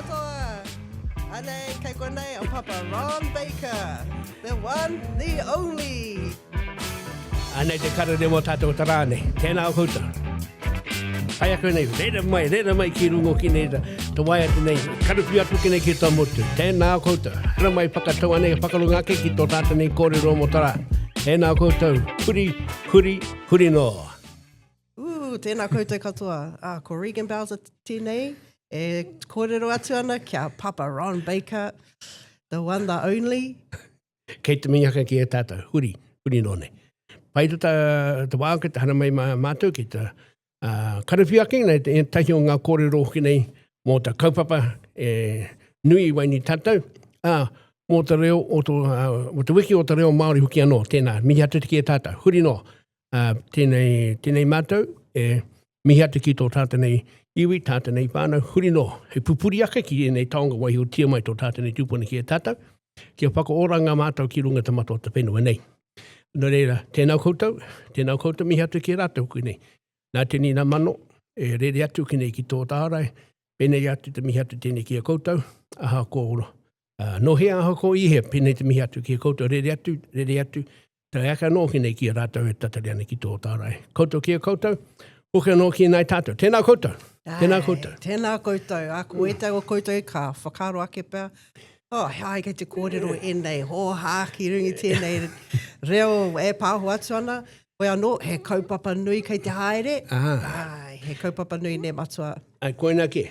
katoa. Anei, kei konei a Papa Ron Baker, the one, the only. Anei te karere mō tātou te rā nei. Tēnā koutou. Pai ake nei, rere mai, rere mai ki runga ki nei, te waiata nei, karawhiu atu ki nei ki tō motu. Tēnā koutou. Hara mai whakatau anei, whakarunga ake ki tō tātou nei kōrero mō te rā. Tēnā koutou, huri, huri, huri noa. Ooh, tēnā koutou katoa. Ah, ko Regan Bowser tēnei e kōrero atu ana ki a Papa Ron Baker, the one, the only. Kei te mihi ake ki a tātou, huri, huri noa nei. Pai te, ta, te wā ki te hara mai mā mātou ki te uh, karawhiu ake nei te ētahi o ngā kōrero hoki nei mō te kaupapa e nui i waini tātou, ā, mō te reo o tō, uh, mō te wiki o te reo Māori hoki anō, tēnā, mihi atu ki a tātou, huri noa. Ā, tēnei, tēnei mātou e mihi atu ki tō tātou nei iwi, tātou nei whānau, huri noa, hei pupuri ake ki ēnei taonga waihotia mai tō tātou nei tūpuna ki a tātou, kia whakaora ngā mātou ki runga te mata o te whenua nei. Nō reira, tēnā koutou, tēnā koutou mihi atu ki a rātou hoki nei. Nā tēnei nā mano e rere atu ki nei ki tō tārai, pēnei atu te mihi atu tēnei ki a koutou, ahakoa ā, nō hea ahakoa i hea, pēnei te mihi atu ki a koutou, rere atu, rere atu, Tae ake anō ki nei ki a rātou e tatari ana ki tō tārai. Koutou ki a koutou, hoki anō ki nāi tātou. Tēnā koutou, tēnā koutou. Tēnā koutou. A, ko ētahi o koutou ka whakaaro ake pea, oh, he ai kei te kōrero ēnei hōhā ki runga i tēnei reo e pāho atu ana. Hoi anō, he kaupapa nui kei te haere. Ai, he kaupapa nui nē matua. Ai, koina kē.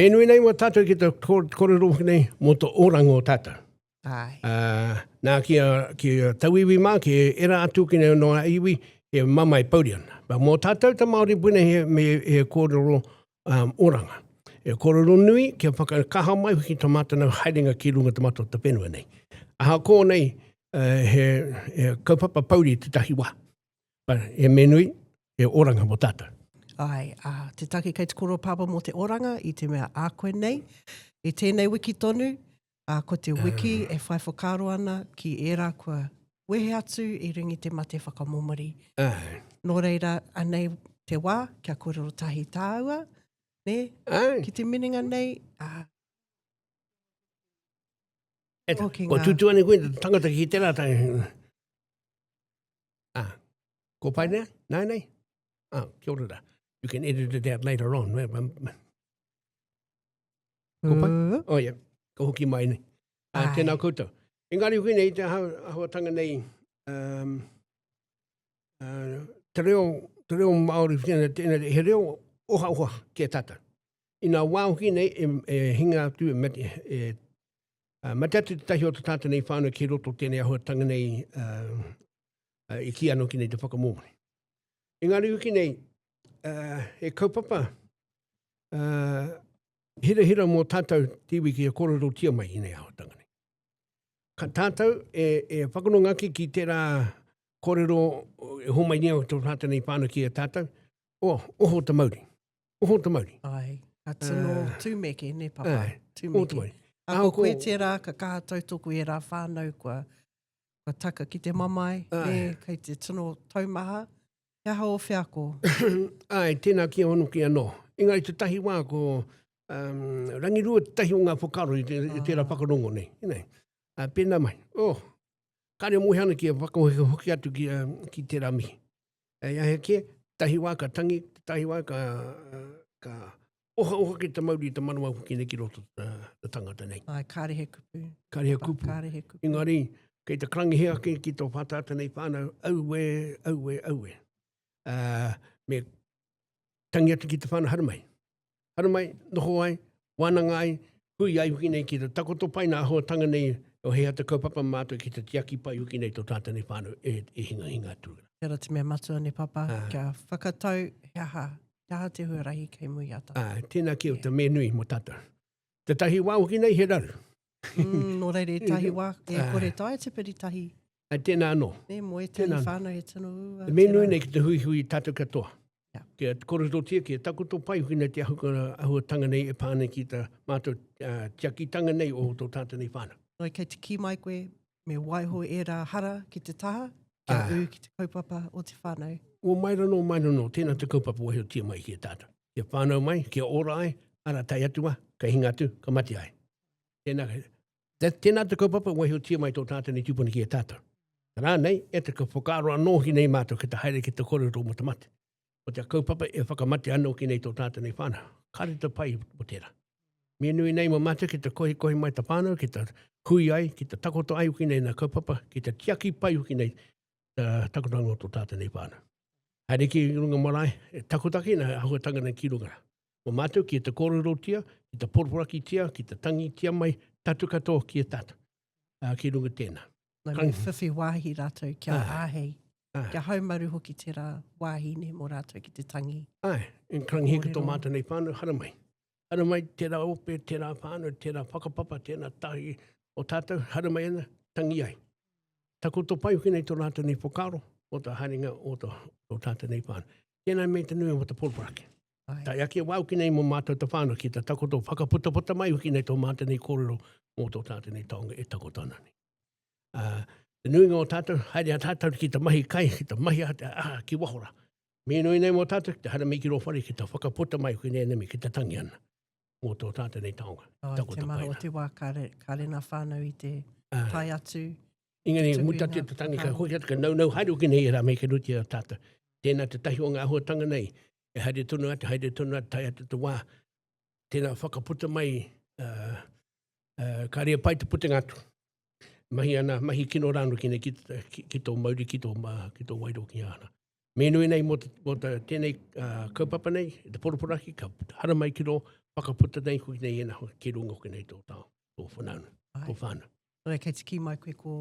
Me nui nei mō tātou ki te kōrero hoki nei mō te oranga o tātou. Āe. Ā, nā, ki a, ki a tauiwi mā, ki ērā atu ki nei noa iwi, he mamae pouri ana. Ba, mō tātou te Māori pune he, me, he kōrero um, oranga. He kōrero nui kia whakakaha mai hoki tō mātou nau haerenga ki runga te mata o te whenua nei. Ahakoa nei, uh, he, he kaupapa pouri tētahi wā. Ba, he me nui, he oranga mō tātou. Āe, ā, te take kei te koro pāpā mō te oranga i te mea a koe nei, i tēnei wiki tonu, Ā, ko te wiki e whai whakaaro ana ki ērā kua wehe atu i runga i te mate whakamomori. Āe. Nō reira, anei te wā kia kōrero tahi tāua, nē? Āe. Ki te minenga nei, ā, E, hoki kua ngā. tūtū ana koe te tangata ki tērā tae. Ā, ko pai nea? Nā nei? Ā, kia ora rā. You can edit it out later on. Ko pai? Uh. Oh, yeah. Ka hoki mai nei. Uh, tēnā koutou. Engari hoki nei, te ahuatanga nei, um, uh, te reo, te reo Māori, tēnā, tēnā, he reo oha oha ki a tātou. I nā wā hoki nei, e, e hinga atu, e, mate, e uh, mate atu te tahi o te tātou nei whānau ki roto tēnei ahuatanga nei, uh, uh, i ki anō ki nei te whakamōmoni. Engari hoki nei, uh, he kaupapa, uh, Hirahira mō tātou te iwi kia kōrerotia mai ēnei āhuatanga nei. Ka tātou e, e whakanonga ake ki tērā kōrero e homai nei o tō tātou nei whānau ki a tātou, oh, oho te mauri, oho te mauri. Ai, ka tino uh, tūmeke, ne papa? Ai, tūmeke. Oho te mauri. A ko koe tērā ka kaha tautoko i ērā whānau kua, kua taka ki te mamae, ne, kei te tino taumaha, He aha ō wheako? Āe, tēnā ki honoki anō. Engari tētahi wā ko um, Rangirua tētahi o ngā whakaaro i, te, i tērā ah. whakarongo nei. Nei. Uh, pēnā mai. Oh, kāre moe ana ki a whakahoki atu ki, uh, ki tērā mihi. E ahe kē, tahi wā ka tangi, tahi wā ka, ka oha oha ki te mauri i te manawa hoki nei ki roto te tangata nei. Ai, kāre he kupu. Kāre he kupu. Kāre he kupu. Engari, kei te karangihe ake ki tō whātāta nei whānau, aue, aue, aue. Uh, me tangi atu ki te whānau, haramai. Haramai, noho ai, wānanga ai, hui ai hoki nei ki te takoto pai nā āhuatanga nei o he aha te kaupapa mātou ki te tiaki pai hoki nei tō tātou nei whānau e, e hingahinga atu. Tērā te mea matua ne papa, kia whakatau he aha, he aha te huarahi kei muri a tātou. Ā, tēnā kē o te mea nui mō tātou. Tētahi wā hoki nei he raru. Mm, nō reira ētahi wā, e kore taea te piri tahi. Ā, tēnā anō. Nē, mō ētahi whānau he tino uua. Te mea nui nei ki te huihui i tātou katoa. Kia kōrerotia, kia takoto pai hoki nei te ahuatanga nei e pā nei ki tā mātou tiakitanga nei o tō tātou nei whānau. Nō kei te kī mai koe, me waiho ērā hara ki te taha, kia ū ki te kaupapa o te whānau. Ua mai ranō, mai ranō, tēnā te kaupapa waihotia mai ki a tātou. Kia whānau mai, kia ora ai, Ara, tae atu a, ka hinga atu, ka mate ai. Tēnā, tēnā te kaupapa waihotia mai tō tātou nei tūpuna ki a tātou. Rā nei, e te whakaaro anō hoki nei mātou ki te haere ki te kōrero mō te mate. Ko te kaupapa e whakamate anō ki nei tō tātou nei whānau. Kāre te pai mō tērā. Me nui nei mō mātou ki te kohikohi mai te whānau, ki te hui ai, ki te takoto ai hoki nei nā kaupapa, ki te tiaki pai hoki nei te takotoanga o tō tātou nei whānau. Haere ki runga marae, e takotaki nā āhuatanga nei ki runga rā. Mō mātou ki te kōrerotia, ki te poroporakitia, ki te tangitia mai, tatu katoa ki a tātou, ki runga tēnā. Nā, me whiwhi wāhi rātou kia āhei, kia haumaru hoki tērā wāhi nei mō rātou ki te tangi. Āe, e karangi ki tō mātou nei whānau, haramai. Haramai tērā ope, tērā whānau, tērā whakapapa, tēnā tahi o tātou, haramai ana, tangi ai. Takoto pai hoki nei tō rātou nei whakaaro o te haerenga o tō tātou nei whānau. Tēnā me te nui o te poroporoaki. Tae ake wā hoki nei mō mātou te whānau ki te takoto whakaputaputa mai hoki nei tō mātou nei kōrero mō tō tātou nei taonga e takoto ana nei. Ā, te nuinga o tātou, haere a tātou ki te mahi kai, ki te mahi a te aha ki waho rā. Me nui nei mō tātou ki te haramai ki rō whare, ki te whakaputa mai hoki nei enemy, ki te tangi ana mō tō tātou nei taonga. Oh, te maha o te wā kāre, kāre nā whānau i te tae atu. Engari, mutu atu te tangi, ka hoki atu, ka naunau haere hoki nei e rā me ke ruti a tātou. Tēnā te tahi o ngā āhuatanga nei, e haere tonu atu, haere tonu atu, tae atu te wā, tēnā whakaputa mai, uh, uh, ka rea pai te putenga atu. Mahi ana, mahi kino rāno ki nei, ki, ki, ki tō mauri, ki tō, ma, ki tō wairo ki ana. Me nui nei mō, te, mō te, tēnei uh, kaupapa nei, te poroporaki, ka haramai ki rō, whakaputa nei hoki nei ena, ki runga hoki nei tō tao, tō whanauna, tō whānau. Nō kei te kī mai koe ko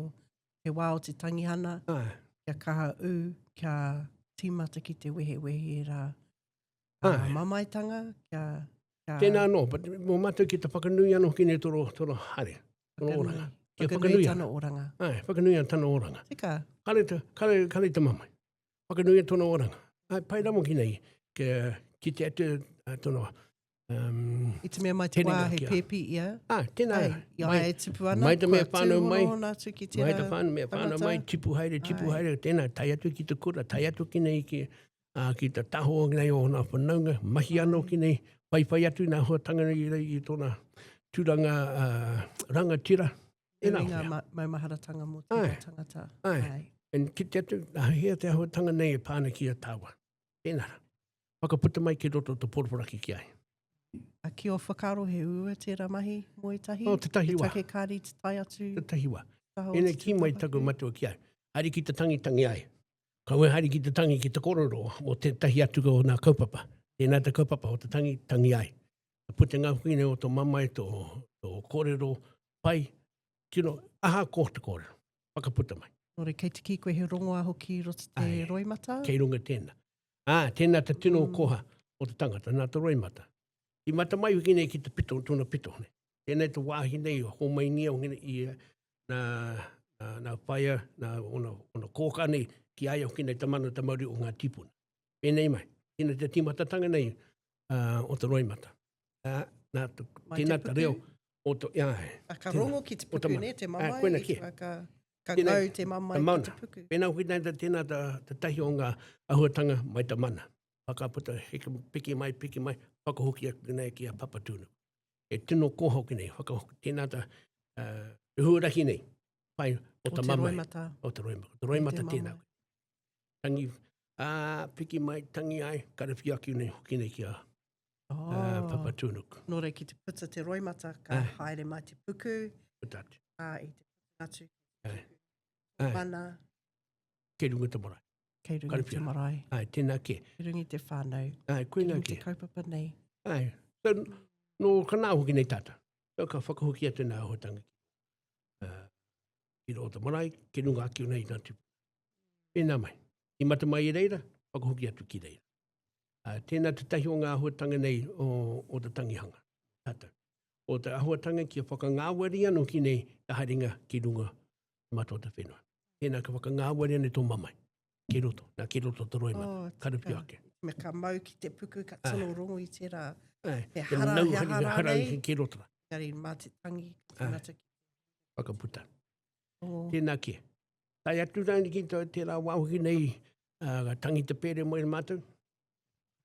he wā o te tangihana, Ai. kia kaha ū, kia tīmata ki te wehewehe i rā uh, mamaetanga, kia, kia... Tēnā anō, but mō mātou ki te whakanui anō hoki nei toro, toro haere, toro oranga. Kia whakanui tana oranga. Ai, whakanui an tana oranga. Tika. Kare te, kare, kare te mamae. Whakanui tona oranga. Ai, pai ramo ki nei, kia, ki te atu tona, Um, I te mea mai te wā he pēpi ia. Ah, tēnā. Ai, i a e tipu ana, mai te mea whānau mai, atu ki tērā mai te whānau, mea whānau mai, tipu haere, tipu Ai. haere, tēnā, tae atu ki te kura, tae atu ki nei, ki, uh, ki te taho nei o nā whanaunga, mahi anō ki nei, whaiwhai atu nā huatanga nei i, i tōna tūranga uh, rangatira. Tēnā Nui ngā ma maumaharatanga mō tērā tangata. Ai. Ai. And ki te atu, hea te ahuatanga nei e pāna ki a tāua. Tēnā rā. Whakaputa mai ki roto o te poroporaki ki ai. A ki o whakaaro he uua tērā mahi mō ētahi? Oh, tētahi wā. Te take kāri te tae atu. Tētahi wā. Ina kī mai taku matua ki ai. Haere ki te tangitangi ai. Kaua haere ki te tangi ki te korero mō tētahi atu o nā kaupapa. Tēnā te kaupapa o te tangi, tangi ai. Te putenga hoki nei o tō mamae, tō, tō kōrero pai, tino, aha ko te kōrero. Whakaputa mai. Nō reira, kei te kī koe he rongoā hoki i roto te roimata? Kei runga tēnā. Ā, tēnā te tino koha o te tangata, nā te roimata. I mata mai hoki nei ki te pito, tōna pito. Nei. Tēnei te wāhi nei, homaingia hoki nei, i, nā, nā, nā whaea, nā ona, ona kōkā nei, ki a ia hoki nei te mana te mauri o ngā tīpuna. Pēnei mai, tēnei te tīmatatanga nei uh, o te roimata. Ā, nā, te, tēnā te reo o te, āe. A, ka rongo ki te puku, ne, te mamae, koina ki. Ka, ka ngau te mamae ki te puku. Pēnā hoki nei, tēnā te, te tahi o ngā ahuatanga mai te mana. Whakaputa, heke, piki mai, piki mai, whakahoki atu nei ki a Papatūānuku. E tino koha hoki nei, whakahoki, tēnā te, uh, te huarahi nei, pai, o te mamae. Roimata. O te roimata. O te roimata tēnā. Tangi, ā, piki mai, tangi ai, karawhiu ake nei, hoki nei ki a Oh. Uh, Papatūānuku. Nō reira, ki te puta te roimata, ka Ai. haere mai te puku. Puta atu. Ā, i te puta atu. Ai. Ai. Mana. Kei runga te marae. Kei runga te marae. Ai, tēnā kē. Kei runga te whānau. Ai, koina kē. Kei runga te kaupapa nei. Ai. So, nō kanā hoki nei tātou. So, ka whakahoki atu nā āhuatanga ki, uh, ki rō te marae, ki runga ake nei nā tupu. Pēnā mai. I mata mai i reira, whakahoki atu ki reira. Ā, tēnā tētahi o ngā āhuatanga nei o, o te tangihanga, tātou. O te āhuatanga kia whakangāwari anō ki nei te haerenga ki runga te mata o te whenua. Tēnā ka whakangāwari anō tō mamae, ki roto, nā ki roto te roimata, oh, karawhiu ake. Me ka mau ki te puku, ka tino rongo i tērā. Ai, he hara, he hara, hara nei. Ki roto. Engari mā te tangi, ka tangata ki. Whakaputa. Oh. Tēnā kē. Tae atu rānei ki tērā wā hoki nei, ā, ka tangi te pēre mai mātou,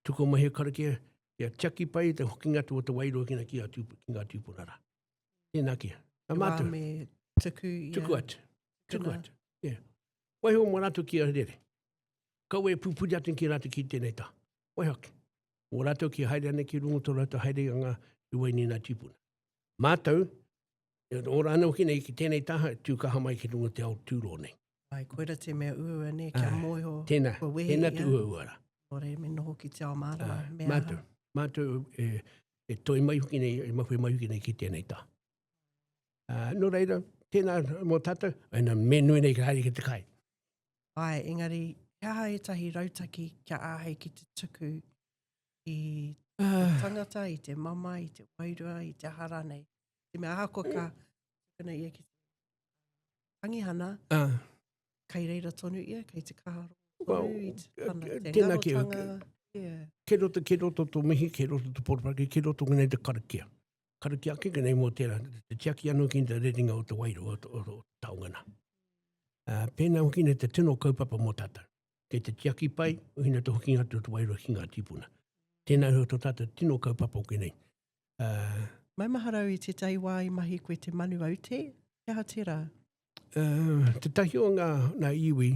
tuku mai he karakia, Kia tiaki pai te hokinga atu o te wairua ki, ki, ki ngā tūpuna rā. Tēnā kia. Ka mātou. Me tuku ia. Tuku atu. Tuku atu. Yeah. Waiho mō rātou ki a rere. Kaua e pupuri atu ki rātou ki tēnei tā. Waiho ake. Mō rātou ki haere ana ki runga tō rātou haere ngā i waini nā tīpuna. Mātou, e ora ana hoki nei ki tēnei taha, tū kaha mai ki runga te ao tūrō nei. Ai, koira te mea uaua nei, kia mōhio, tēnā, kua wehe tēnā te uaua rā. Nō reira me noho ki te ao mārama. Me mātou, mātou e, e toi mai hoki nei, e mahue mai hoki nei ki tēnei tā. Uh, nō reira, tēnā mō tātou, aina me nui nei ka haere ki te kai. Ai, engari, he aha ētahi rautaki kia āhei ki te tuku i te tangata, i te mamae, i te wairua, i te aha rānei? Te mea ahakoa ka tukuna ia ki te tangihana, uh, kei reira tonu ia, kei te kaha tonu i te, tana, te ngarotanga. Yeah. Kei roto, kei roto tō mihi, kei roto tō poropaki, kei roto nei te karakia. Karakia ake nei mō tērā, te tiaki anō ki te rerenga o te wairua o, o, o taonga nā. Uh, pēnā hoki nei te tino kaupapa mō tātou. Kei te tiaki pai, hina te hokinga atu o te wairua ki ngā tīpuna. Tēnā hoi tō tātou tino kaupapa hoki nei. Uh, Maumahara au i tētahi wā i mahi koe te manu aute, he aha tērā? Uh, tētahi o ngā, ngā iwi,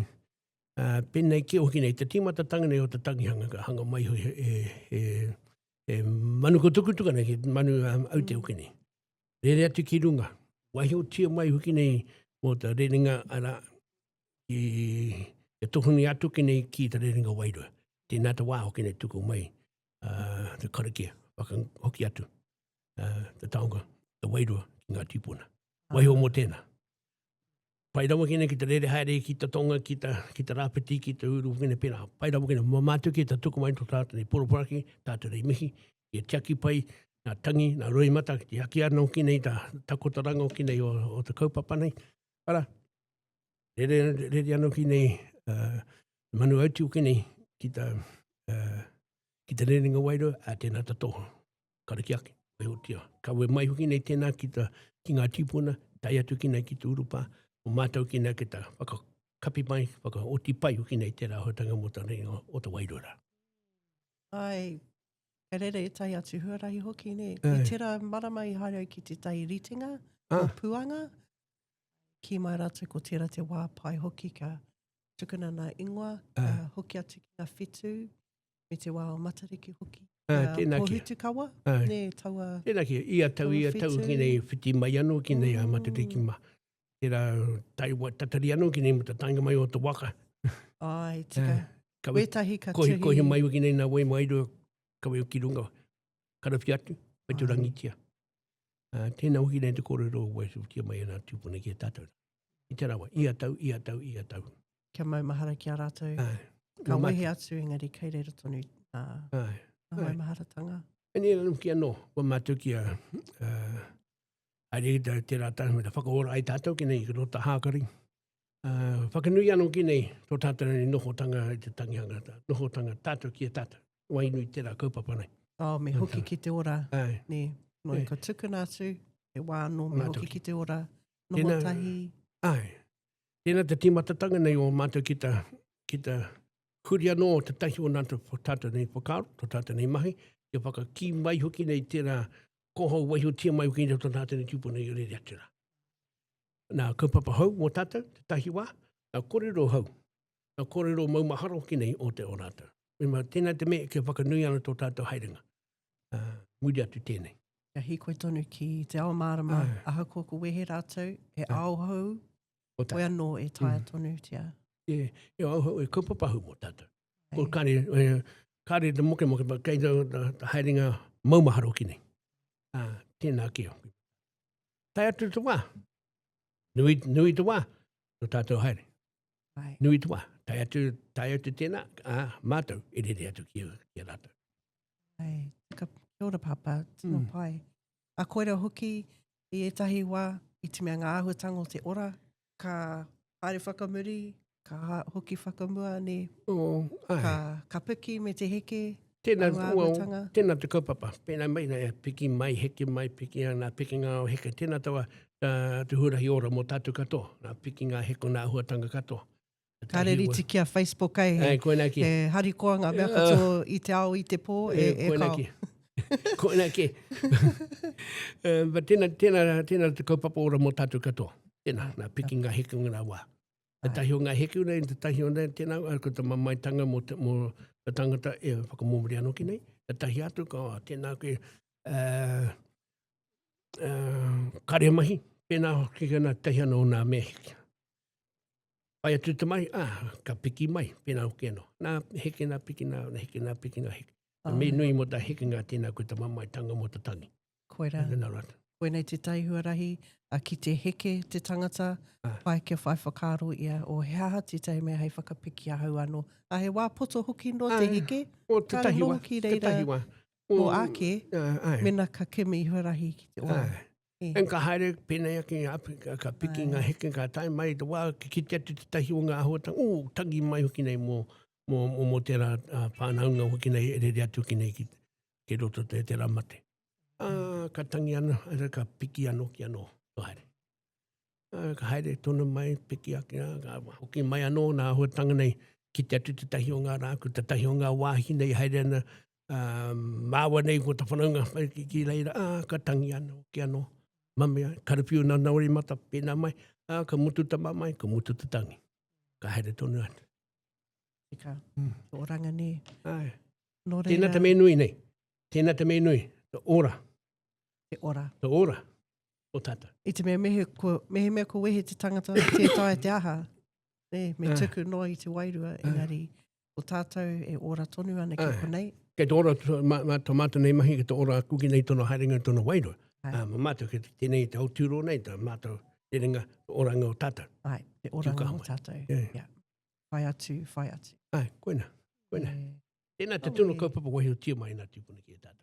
uh, pēnei ki hoki nei, te tīmatatanga nei o te tangihanga ka hanga mai hoi e, e, e manu kotukutuka nei, ki manu um, aute hoki nei. Rere atu ki runga, waihotia mai hoki nei mō te rerenga ara ki te tohungi atu ki nei ki te rerenga wairua. Tēnā te wā hoki nei tuku mai uh, te karakia, whakahoki atu uh, te taonga, te wairua ki ngā tīpuna. Waiho mō tēnā. Pai rawa ki nei ki te rere haere ki te tonga, ki te, ki te rāwhiti, ki te uru, ki te pēnā. Pai rawa ki nei, mā mātou ki te tuku mai tō tātou nei poroporaki, tātou nei mihi, ki tiaki pai, nā tangi, nā roimata, ki te haki anō ki nei, tā takotoranga ki nei o, o te kaupapa nei. Ara, rere, rere anō ki nei, uh, manu autiu ki nei, ki te, uh, ki te rerenga wairua, a tēnā ta toha. Karakia ake, waihotia. Kawe mai hoki nei tēnā ki, ta, ki ngā tīpuna, tae atu ki nei ki te urupā, o mātou ki nei ki ta whakakapi mai, whakaoti pai hoki nei tērā hotanga mō ta rerenga o te wairua rā. Ai, kei reira ētahi atu huarahi hoki, nē. I tērā marama i haere au ki tētahi ritenga, ah. o Puanga, kī mai rātou ko tērā te wā pai hoki ka tukuna nā ingoa, ka hoki atu ki ngā whetū, me te wā o Matariki hoki. Uh, tēnā kia. Pohutukawa, uh, nē, taua... Tēnā kia, ia tau, ia tau ki nei whiti mai anō ki nei a Matariki mā. Tērā taiwa tatari anō ki nei mo te taenga mai o te waka. Ai, tika. Uh, kawe, Wētahi ka kohi, tuhi. Kohi mai ki nei nā wai mairua, kawe ki runga, karawhi atu, wheturangitia. Uh, tēnā hoki nei te kōrero wai sutia mai ana tūpuna ki a tātou. I te rawa, ia tau, ia tau, ia tau. Kia maumahara ki a rātou. Ai. Ka wehe atu, engari kei reira tonu nā, Ai. nā maumaharatanga. Eni ranu ki anō, kua mātou ki a, uh, haere ki te, tērā tātou me te whakaora ai tātou ki nei ki roto hākari. Uh, whakanui anō ki nei tō tātou nei nohotanga i te tangihanga, nohotanga tātou ki a tātou. Wainui tērā kaupapa nei. Oh, me hoki ki te ora. Ai. Nē, nō ka tukuna atu, he wā anō me hoki ki te ora. Noho tahi. Ai. Tēnā te tīmatatanga nei o mātou ki ta, ki ta huri anō te tahi o nā tātou nei whakaaro, tō tātou nei mahi, kia whakakī mai hoki nei tērā kohou waihotia mai hoki nei tō tātou nei tūpuna i rere atu rā. Nā kaupapa hou mō tātou, te tahi wā, nā kōrero hou, nā kōrero maumahara hoki nei o te o rātou. Mema, tēnā te mea kia whakanui ana tō tātou haerenga. Uh, muri atu tēnei. Kia hīkoi tonu ki te ao mārama, ahakoa ko wehe rātou, he ao hou, koe anō e taea mm. tonutia. E, e ao hou, e kaupapa hou mō tātou. Ko kare, e, kare te mokemoke, pa kei te, te, te haerenga maumahara hoki nei. Ah, tēnā ki au. Tae atu te wā. Nui, nui te wā, tō tātou haere. Ai. Nui te wā. Tae atu, tae atu tēnā, ā, mātou, e rere atu ki, ki a rātou. Ai, tika, kia ora pāpā, tino mm. pai. A koira hoki i ētahi wā, i te mea ngā āhuatanga o te ora, ka haere whakamuri, ka hoki whakamua, ne? Oh, ai. Ka, ka piki me te heke, Tēnā, well, tēnā te kaupapa. Pēnā mai, nā, piki mai, heke mai, piki, nā pikinga o heke. Tēnā taua uh, te huarahi ora mō tātou katoa. Nā pikinga heko, nā huatanga katoa. Kāre rite ki a Facebook ai, he, he harikoa ngā mea katoa i te ao, i te pō, e, e, e kao. Koina ke. Uh, but tēnā, tēnā, tēnā te kaupapa ora mō tātou katoa. Tēnā, nā piki ngā heke o ngā wā. Te tahi o ngā heke nei, te tahi o nei, tēnā, ko te mamaetanga mō te, mō te tangata e whakamōmori anō ki nei. Te tahi atu, ka, tēnā koe, uh, uh, kare mahi, pēnā hoki ki nā tahi anō nā mea heke. Pai atu te mahi, ā, ka piki mai, pēnā hoki anō. Nā heke, nā piki, nā heke, nā piki, nā heke. Te mea nui mō tā hekenga tēnā ko te mamaetanga mō te tangi. Koirā. Nā rātou. Koinei te tai huarahi, a, ki te heke te tangata, pai kia whai whakaaro ia, o he aha tētahi mea hei whakapiki ahau anō. A he wā poto hoki nō te heke, O te kāre tahi nō wā, hoki te reira tahi wā. nō ake, Ā, āe. mena ka kimi huarahi ki te ora. Āe. En ka haere pēnei ake ngā ka, ka piki ngā heke, ka tae mai te wā, ka kite atu te tahi o ngā āhuatanga, ū, tangi mai hoki nei mō, mō, mō, mō tērā uh, whānaunga hoki nei, e rere atu hoki nei ki, ki roto te, tērā mate. Ā, ka tangi ana, ara, ka piki anō ki anō, ka haere. Ā, ka haere tonu mai, piki ake, ā, ka hoki mai anō nā āhuatanga nei, kite atu te tahi o ngā rākau, te tahi o ngā wāhi nei haere ana, ā, māua nei ko te whanaunga ki, ki reira, ā, ka tangi anō, ki anō, mame ai, karawhiu nā nauri mata, pēnā mai, ā, ka mutu te mamae, ka mutu te tangi. Ka haere tonu atu. Tika, mm. te oranga nē. Ai. Nō reira... Tēnā te mea nui nei. Tēnā te mea nui. Te ora. Te ora. Te ora. O tātou. I te mea mehe, ko, mehemea ko wehe te tangata, tē taea te aha. Nē, me tuku noa i te wairua, engari ko tātou e ora tonu ana ki konei. Kei te ora, mā, mā, tō mātou nei mahi, kei te ora aku ki nei tōna haerenga, tōna wairua. Ā, mā mātou, kei te tēnei te aotūro nei, tā mātou rerenga, oranga o tātou. Ai, te oranga o tātou. Yeah. Yeah. Whai atu, whai atu. Ai, koina, koina. Tēnā te tino kaupapa waihotia mai nā tūpuna ki a tātou.